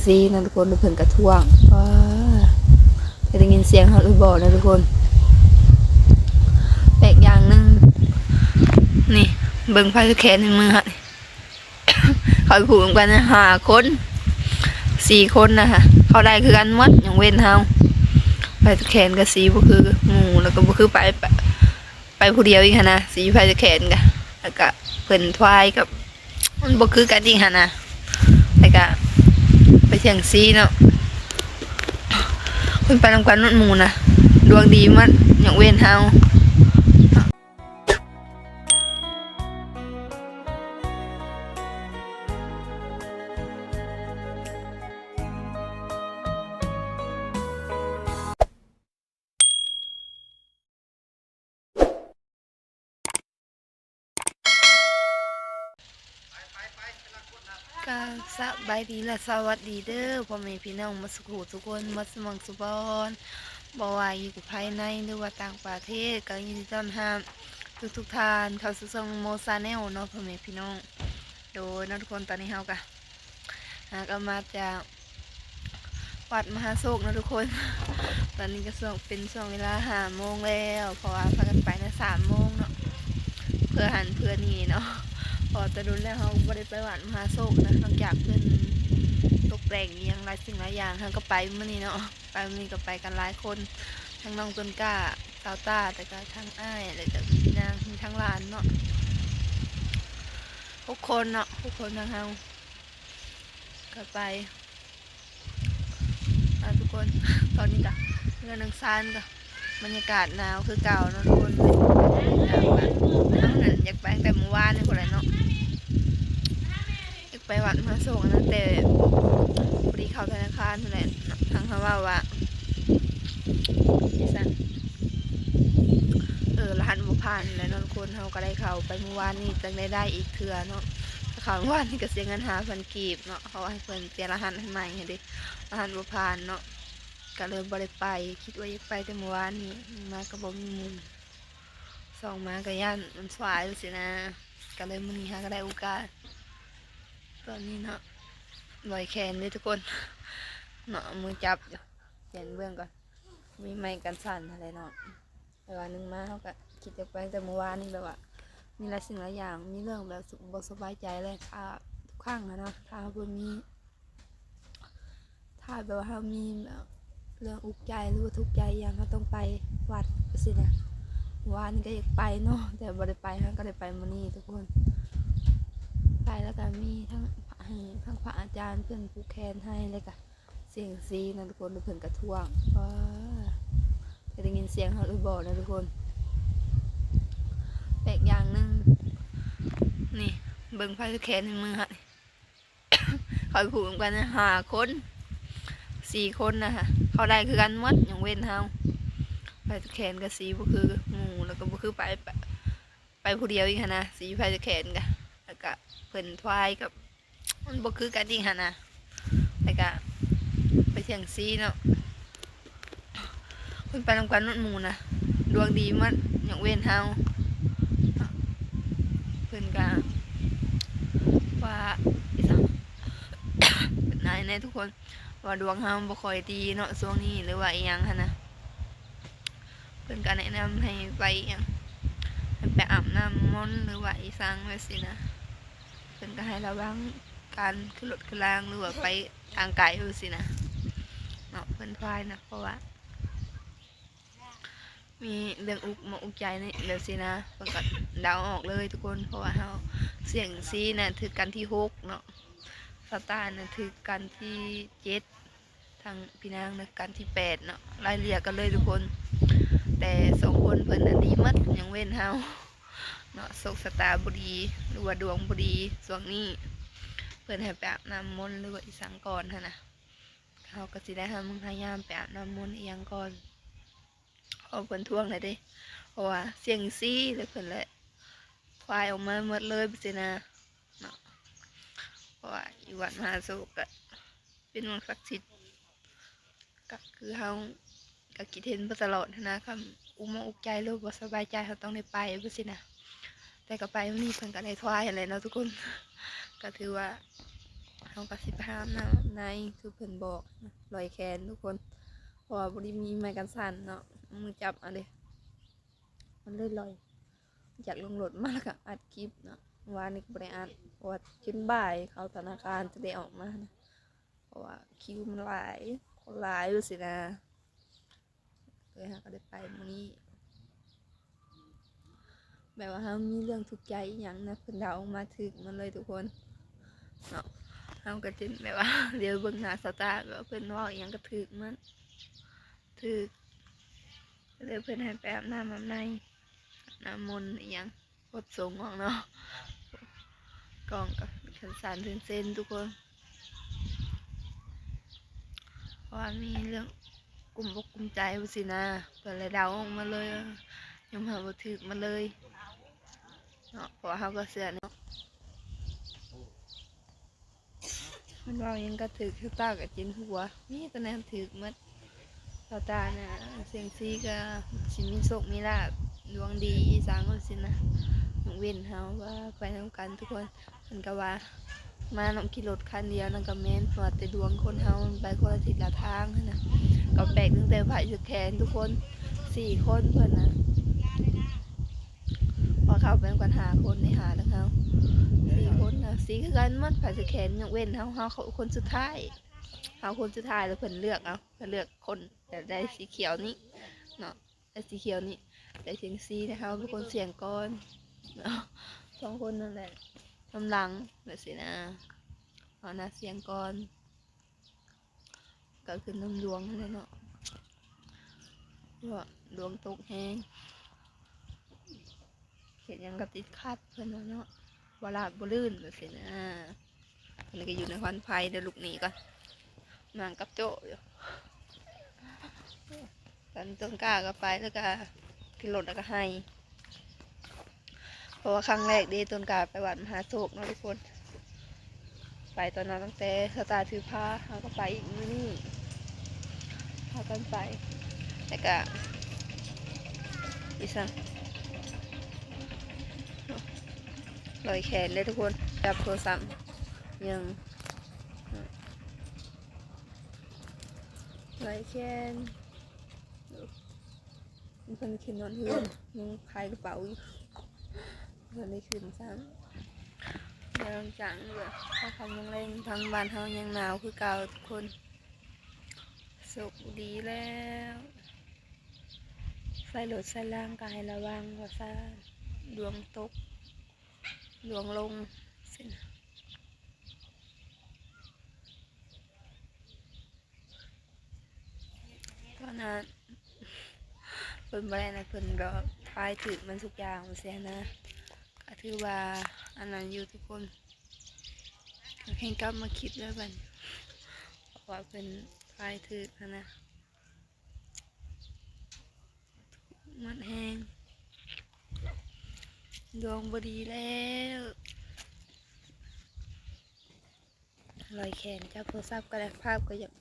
ຊີ້ນະທຸກຄົນ ເພິ່ນກະທ້ວງ ວ້າ ຈະໄດ້ຍິນສຽງເຮົາຫຼືບໍ່ນະທຸກຄົນ. ແປກຢ່າງໜຶ່ງ ນີ້ ເບິ່ງໄຟແຂນໃນມືຫັ້ນ ເຂົາຜູກນຳກັນຫ້າຄົນ ສີ່ຄົນນະ ເຂົາໄດ້ຄືກັນໝົດ ຍົກເວັ້ນເຮົາ. ໄຟແຂນກະສີບໍ່ຄືໝູ່ ແລ້ວກະບໍ່ຄືໄປ ໄປ ໄປຜູ້ດຽວອີກຫັ້ນນະ ສີໄຟແຂນກະ ແລ້ວກະເພິ່ນທວາຍກະ ມັນບໍ່ຄືກັນອີກຫັ້ນນະ ແລ້ວກະໄປສ່ຽງຊີເນາະ ເພິ່ນໄປນຳກັນໝົດໝູ່ນະ ດວງດີໝົດ ຍົກເວັ້ນເຮົາ. ກະສະບາຍດີ ແລະ ສະຫວັດດີເດີ ພໍ່ແມ່ພີ່ນ້ອງໝົດສູ່ຜູ້ສູ່ຄົນ ໝົດສູ່ໝ່ອງສູ່ບ່ອນ ບໍ່ວ່າຢູ່ພາຍໃນ ຫຼືວ່າຕ່າງປະເທດ ກະຍິນດີຕ້ອນຮັບທຸກໆທ່ານເຂົ້າສູ່ຊ່ອງໂມຊາແນລເນາະ ພໍ່ແມ່ພີ່ນ້ອງ. ໂດຍເນາະທຸກຄົນ ຕອນນີ້ເຮົາກະ ຫາກະມາຈາກວັດມະຫາໂຊກເນາະທຸກຄົນ. ຕອນນີ້ກະຊ່ວງ ເປັນຊ່ວງເວລາຫ້າໂມງແລ້ວ ເພາະວ່າພາກັນໄປນະສາມໂມງເນາະ ເພື່ອຫັ້ນເພື່ອນີ້ເນາະ ເພາະວ່າແຕ່ດົນແລ້ວເຮົາບໍ່ໄດ້ໄປວັດມະຫາໂຊກນະ ຫຼັງຈາກເພິ່ນຕົກແຕ່ງອີ່ຫຍັງຫຼາຍສິ່ງຫຼາຍຢ່າງ ເຮົາກະໄປມື້ນີ້ເນາະ ໄປມື້ນີ້ກະໄປກັນຫຼາຍຄົນ ທັງນ້ອງຕົ້ນກ້າ ສາວຕ້າ ແລ້ວກະທັງອ້າຍ ແລ້ວກະນາງ ທັງຫຼານເນາະ ຫົກຄົນເນາະ ຫົກຄົນທາງເຮົາ ກະໄປ ອ່າ ທຸກຄົນ ຕອນນີ້ກະເຮືອນນາງຊານກະບັນຍາກາດໜາວຄືເກົ່າເນາະທຸກຄົນ ເຮົານັ້ນຢາກໄປຕັ້ງແຕ່ມື້ວານນີ້ພຸ້ນແຫຼະເນາະ ຢາກໄປວັດມະຫາໂຊກນັ້ນແຕ່ພໍດີເຂົ້າທະນາຄານຫັ້ນແຫຼະ ທາງເຮົາເວົ້າວ່າ ເອີ ລະຫັດບໍ່ຜ່ານແຫຼະເນາະທຸກຄົນ ເຮົາກະໄດ້ເຂົ້າໄປມື້ວານນີ້ ຈັ່ງໄດ້ໄດ້ອີກເທື່ອເນາະ ເຂົ້າມື້ວານນີ້ກະເສຍເງິນຫ້າພັນກີບເນາະ ເພາະວ່າໃຫ້ເພິ່ນປ່ຽນລະຫັດໃຫ້ໃໝ່ຫັ້ນເດ ລະຫັດບໍ່ຜ່ານເນາະ ກະເລີຍບໍ່ໄດ້ໄປ ຄິດວ່າຢາກໄປແຕ່ມື້ວານນີ້ ມາກະບໍ່ມີໝູ່ ສອງມາກະຢ້ານມັນສວາຍຊີ້ນະ ກະເລີຍມື້ນີ້ຫາກະໄດ້ໂອກາດ ຕອນນີ້ເນາະ ລອຍແຂນເດ້ທຸກຄົນເນາະ ເອົາມືຈັບຢູ່ ປ່ຽນເບື້ອງກ່ອນ ມີໄມ້ກັນສັ່ນຫັ້ນແຫຼະເນາະ. ແຕ່ວ່າໜຶ່ງມາເຮົາກະຄິດຢາກໄປຕັ້ງແຕ່ມື້ວານນີ້ ແບບວ່າມີຫຼາຍສິ່ງຫຼາຍຢ່າງ ມີເລື່ອງແບບບໍ່ສະບາຍໃຈແຫຼະ ຖ້າທຸກຄັ້ງຫັ້ນນະ ຖ້າເຮົາບໍ່ມີ ຖ້າແບບວ່າເຮົາມີແບບເລື່ອງອຸກໃຈ ຫຼືວ່າທຸກໃຈອີ່ຫຍັງ ເຮົາຕ້ອງໄປວັດຊີ້ນະ ວານນີ້ກະຢາກໄປເນາະ ແຕ່ບໍ່ໄດ້ໄປ ເຮົາກະໄດ້ໄປມື້ນີ້ທຸກຄົນ ໄປແລ້ວກະມີທັງ ໃຫ້ທັງພະອາຈານເພິ່ນຜູກແຂນໃຫ້ ແລ້ວກະ ສ່ຽງຊີນະທຸກຄົນ ເພິ່ນກະທ້ວງ ວ້າ ຈະໄດ້ຍິນສຽງເຮົາຫຼືບໍ່ນະທຸກຄົນ. ແປກຢ່າງໜຶ່ງ ນີ້ ເບິ່ງໄຟແຂນໃນມືຫັ້ນ ເຂົາຜູກນຳກັນຫ້າຄົນ ສີ່ຄົນນະ ເຂົາໄດ້ຄືກັນໝົດ ຍົກເວັ້ນເຮົາ ໄຟແຂນກະສີບໍ່ຄືໝູ່ ແລ້ວກະບໍ່ຄືໄປ ໄປ ໄປຜູ້ດຽວອີກຫັ້ນນະ ສີໄຟແຂນກະ ແລ້ວກະເພິ່ນທວາຍກະ ມັນບໍ່ຄືກັນອີກຫັ້ນນະ ແລ້ວກະໄປສ່ຽງຊີເນາະ ເພິ່ນໄປນຳກັນໝົດໝູ່ນະ ດວງດີໝົດ ຍົກເວັ້ນເຮົາ ເພິ່ນກະວ່າອີ່ຫຍັງ ເປັນນາຍແນ່ທຸກຄົນ ວ່າດວງເຮົາບໍ່ຄ່ອຍດີເນາະ ຊ່ວງນີ້ ຫຼືວ່າອີ່ຫຍັງຫັ້ນນະ ເພິ່ນກະແນະນຳໃຫ້ໄປອີ່ຫຍັງ ໃຫ້ໄປອາບນ້ຳມົນ ຫຼືວ່າອີ່ຫຍັງແບບຊີ້ນະ ເພິ່ນກະໃຫ້ລະວັງການຂຶ້ນລົດຂຶ້ນລາງ ຫຼືວ່າໄປທາງໄກແບບຊີ້ນະເນາະ ເພິ່ນທວາຍນະ ເພາະວ່າມີເລື່ອງອຸກໝົກອຸກໃຈນີ້ແບບຊີ້ນະ ເພິ່ນກະເດົາອອກເລີຍທຸກຄົນ ເພາະວ່າເຮົາສ່ຽງຊີນະ ຖືກກັນທີຫົກເນາະ ສາວຕ້ານະ ຖືກກັນທີເຈັດ ທາງພີ່ນາງນະ ກັນທີແປດເນາະ ໄລ່ເລ່ຍກັນເລີຍທຸກຄົນ ແຕ່ສອງຄົນເພິ່ນນະດີໝົດ ຍົກເວັ້ນເຮົາເນາະ ໂຊກຊະຕາບໍ່ດີ ຫຼືວ່າດວງບໍ່ດີຊ່ວງນີ້ ເພິ່ນໃຫ້ໄປອາບນ້ຳມົນ ຫຼືວ່າອີ່ຫຍັງກ່ອນຫັ້ນນະ ເຮົາກະຊິໄດ້ຫາມື້ຫາຍາມໄປອາບນ້ຳມົນອີ່ຫຍັງກ່ອນ ເພາະເພິ່ນທວງແລ້ວເດ້ ເພາະວ່າສ່ຽງຊີແລ້ວເພິ່ນແຫຼະ ຄວາຍອອກມາໝົດເລີຍຊີ້ນະເນາະ ເພາະວ່າຢູ່ວັດມະຫາໂຊກກະເປັນວັດສັກສິດ ກະຄືເຮົາກະຄິດເຫັນມາຕະຫຼອດຫັ້ນນະ ຄັນອຸກໝົກອຸກໃຈ ຫຼືບໍ່ສະບາຍໃຈ ເຮົາຕ້ອງໄດ້ໄປແບບຊີ້ນະ ແຕ່ກະໄປມື້ນີ້ເພິ່ນກະໄດ້ຖວາຍຫັ້ນແຫຼະເນາະທຸກຄົນ ກະຖືວ່າ ເຮົາກໍຊິໄປຫາອາບນ້ຳອາບໃນ ຄືເພິ່ນບອກ ລອຍແຂນທຸກຄົນ ເພາະວ່າບໍ່ໄດ້ມີໄມ້ກັນສັ່ນເນາະ ເອົາມືຈັບເອົາເດ້ ມັນເລີຍລອຍ. ຢາກລົງລົດມາແລ້ວກໍອັດຄລິບເນາະ ວານນີ້ກໍບໍ່ໄດ້ອັດ ເພາະວ່າຈົນບ່າຍເຂົ້າທະນາຄານຈຶ່ງໄດ້ອອກມານະ ເພາະວ່າຄິວມັນຫຼາຍ ຄົນຫຼາຍວ່າຊີ້ນະ. ເອີ ເຮົາກໍໄດ້ໄປມື້ນີ້ ແບບວ່າເຮົາມີເລື່ອງທຸກໃຈອີ່ຫຍັງນະ ເພິ່ນເລົ່າອອກມາຖືກໝົດເລີຍທຸກຄົນເນາະ. ເຮົາກໍຈົນແບບວ່າ ຫຼຽວເບິ່ງໜ້າສາວຕາ ແບບວ່າເພິ່ນເວົ້າອີ່ຫຍັງກໍຖືກໝົດ ຖືກ ກໍເລີຍເພິ່ນໃຫ້ໄປອາບນ້ຳອາບໃນ ອາບນ້ຳມົນອີ່ຫຍັງ ບົດສົງອອກເນາະ. ກ້ອງກໍສັ່ນໆເຊັນໆ ທຸກຄົນ ເພາະວ່າມີເລື່ອງກຸ້ມອົກກຸ້ມໃຈວ່າຊີ້ນະ ເພິ່ນລະເດົາອອກມາເລີຍ ຍອມຮັບວ່າຖືກມາເລີຍເນາະ ເພາະວ່າເຮົາກໍເຊື່ອເນາະ. ມັນເວົ້າຫຍັງກໍຖືກ ຄືປາກກໍຈິນຫົວ ມີແຕ່ແນວຖືກໝົດ. ສາວຕານະ ສ່ຽງຊີກໍຊິມີໂຊກມີລາບ ດວງດີອີ່ສັງວ່າຊີ້ນະ ຍົກເວັ້ນເຮົາວ່າໄປນຳກັນທຸກຄົນ. ເພິ່ນກໍວ່າມານຳຂີ່ລົດຄັນດຽວນັ້ນກໍແມ່ນ ເພາະວ່າແຕ່ດວງຄົນເຮົາມັນໄປຄົນລະທິດລະທາງຫັ້ນນະ. ກໍແປກຕັ້ງແຕ່ໃຜສະແຂນທຸກຄົນ ສີ່ຄົນເພິ່ນນະ ເພາະເຂົາໄປນຳກັນຫ້າຄົນ ໄດ້ຫ້າທັງເຮົາ ສີ່ຄົນນະ ສີ່ຄືກັນໝົດ ໃຜສະແຂນ ຍົກເວັ້ນເຮົາ ເຮົາຄົນສຸດທ້າຍ ເຮົາຄົນສຸດທ້າຍ ແລ້ວເພິ່ນເລືອກເອົາ ເພິ່ນເລືອກຄົນ ແຕ່ໄດ້ສີຂຽວນີ້ເນາະ ໄດ້ສີຂຽວນີ້ ໄດ້ສ່ຽງຊີ ແຕ່ເຮົາເປັນຄົນສ່ຽງກ່ອນເນາະ ສອງຄົນນັ້ນແຫຼະ ນຳຫຼັງແບບຊີ້ນະ ເຮົານະສ່ຽງກ່ອນ ກໍຂຶ້ນນຳດວງຫັ້ນແຫຼະເນາະ ເພາະວ່າດວງຕົກແຮງ ເຮັດຫຍັງກໍຕິດຂັດ ເພິ່ນວ່າເນາະ ບໍ່ລາບບໍ່ລື່ນແບບຊີ້ນະ. ອັນນີ້ກໍຢູ່ນະຄອນໄພເດີ ລຸກໜີກ່ອນ ນັ່ງກັບໂຈ້ຢູ່. ຕອນຕົ້ນກ້າກໍໄປ ແລ້ວກໍຂຶ້ນລົດ ແລ້ວກໍໄຫ້ ເພາະວ່າຄັ້ງແລກເດ້ ຕົ້ນກ້າໄປວັດມະຫາໂຊກເນາະທຸກຄົນ. ໄປຕອນນັ້ນຕັ້ງແຕ່ສະຕາຖືພາ ເຮົາກໍໄປອີກມື້ນີ້ ພາກັນໄປ ແລ້ວກະ ອີ່ສັງ ລອຍແຂນເດ້ທຸກຄົນ ຈັບໂທລະສັບຍັງ ລອຍແຂນ. ເພິ່ນຂຶ້ນຮອດເຮືອນ ຍັງພາຍກະເປົາຢູ່ ບໍ່ທັນໄດ້ຂຶ້ນຊ້ຳ. ເດີນທາງເລີຍ ພາຄຳລົງແລງ ທາງບ້ານເຮົາຍັງໜາວຄືເກົ່າທຸກຄົນ. ໂຊກບໍ່ດີແລ້ວ ໃຊ້ລົດໃຊ້ລາງກໍໃຫ້ລະວັງວ່າຊັ້ນ ດວງຕົກ ດວງລົງ ຕອນນັ້ນເພິ່ນບໍ່ໄດ້ນະ ເພິ່ນແບບວ່າຖ່າຍຖືກມັນທຸກຢ່າງຊີ້ນະ ກໍຖືວ່າອັນນັ້ນຢູ່ທຸກຄົນ. ເຮົາແຮ່ງກັບມາຄິດເລີຍບັດນີ້ ເພາະວ່າເພິ່ນຖ່າຍຖືກຫັ້ນນະ ໝົດແຮງ ດວງບໍ່ດີແລ້ວ. ລອຍແຂນ ຈັບໂທລະສັບກໍໄດ້ ພາບກໍຢາກ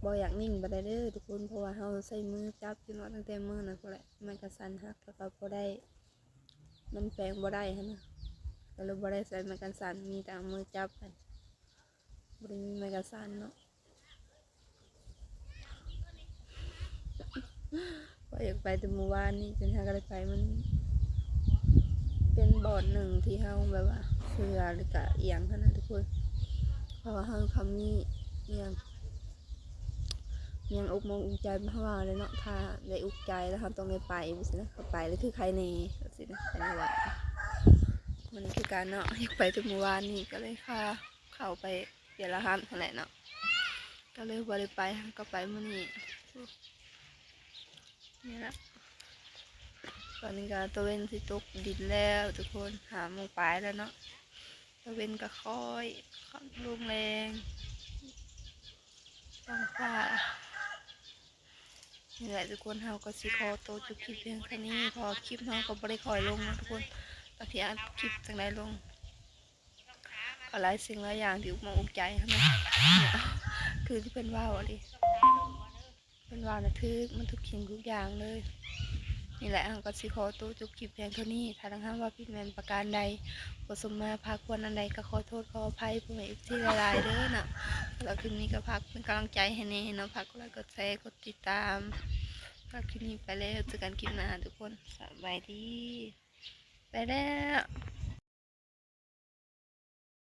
ບໍ່ຢາກນິ່ງປານໃດເດີທຸກຄົນ ເພາະວ່າເຮົາໃຊ້ມືຈັບຢູ່ເນາະ ຕັ້ງແຕ່ມື້ນັ້ນພຸ້ນແຫຼະ ໄມ້ກັນສັ່ນຫັກ ແລ້ວກໍບໍ່ໄດ້ ມັນແປງບໍ່ໄດ້ຫັ້ນນະ ກໍເລີຍບໍ່ໄດ້ໃຊ້ໄມ້ກັນສັ່ນ ມີແຕ່ເອົາມືຈັບ ບໍ່ໄດ້ມີໄມ້ກັນສັ່ນເນາະ. ຂ້ອຍຢາກໄປແຕ່ມື້ວານນີ້ ຈົນຫາກໍໄດ້ໄປ ມັນເປັນບ່ອນໜຶ່ງທີ່ເຮົາແບບວ່າເຊື່ອ ແລ້ວກະອີ່ຫຍັງຫັ້ນນະທຸກຄົນ ເພາະວ່າເຮົາຄຳມີອີ່ຫຍັງ ຍັງອົກໝົກອຸກໃຈ ເຮົາວ່າແຫຼະເນາະ ຖ້າໄດ້ອຸກໃຈແລ້ວເຮົາຕ້ອງໄດ້ໄປ ຈັ່ງຊີ້ນະ ເຮົາໄປແລ້ວຄືໃຄແນ່ ຈັ່ງຊີ້ນະ ອັນນີ້ວ່າ ມັນຄືກັນເນາະ ຢາກໄປແຕ່ມື້ວານນີ້ ກໍເລີຍພາເຂົ້າໄປ ເວລາຫັ້ນຫັ້ນແຫຼະເນາະ ກໍເລີຍບໍ່ໄດ້ໄປ ກໍໄປມື້ນີ້ ນີ້ລະ ຕອນນີ້ກໍຕາເວັນຊິຕົກດິນແລ້ວທຸກຄົນ ຫ້າໂມງປາຍແລ້ວເນາະ ຕາເວັນກໍຄ່ອຍຂ້າມລົງແລງ ທ້ອງຟ້າ ນີ້ແຫຼະທຸກຄົນ ເຮົາກໍຊິຂໍໂຕຈົບຄລິບພຽງເທົ່ານີ້ ເພາະວ່າຄລິບເຮົາກໍບໍ່ໄດ້ຄ່ອຍລົງເນາະທຸກຄົນ ກໍຊິອັດຄລິບຈັ່ງໃດລົງ ກໍຫຼາຍສິ່ງຫຼາຍຢ່າງທີ່ອຸກໝົກອຸກໃຈຫັ້ນນະ ຄືທີ່ເພິ່ນເວົ້າຫັ້ນເດ ເພິ່ນເວົ້ານະ ຖືກໝົດທຸກສິ່ງທຸກຢ່າງເລີຍ ນີ້ແຫຼະ ເຮົາກໍຊິຂໍໂຕະຈົບຄລິບພຽງເທົ່ານີ້. ຖ້າຫາກວ່າຜິດແມ່ນປະການໃດ ບໍ່ສົມມາພາຄວນອັນໃດ ກໍຂໍໂທດຂໍອະໄພພໍ່ແມ່ເອັຟຊີຫຼາຍໆເດີເນາະ. ສຳລັບຄລິບນີ້ກໍຝາກເປັນກຳລັງໃຈໃຫ້ແດ່ເນາະ, ຝາກກົດໄລ ກົດແຊ ກົດຕິດຕາມ. ສຳລັບຄລິບນີ້ໄປແລ້ວ, ເຈີກັນຄລິບໜ້າທຸກຄົນ, ສະບາຍດີ, ໄປແລ້ວ.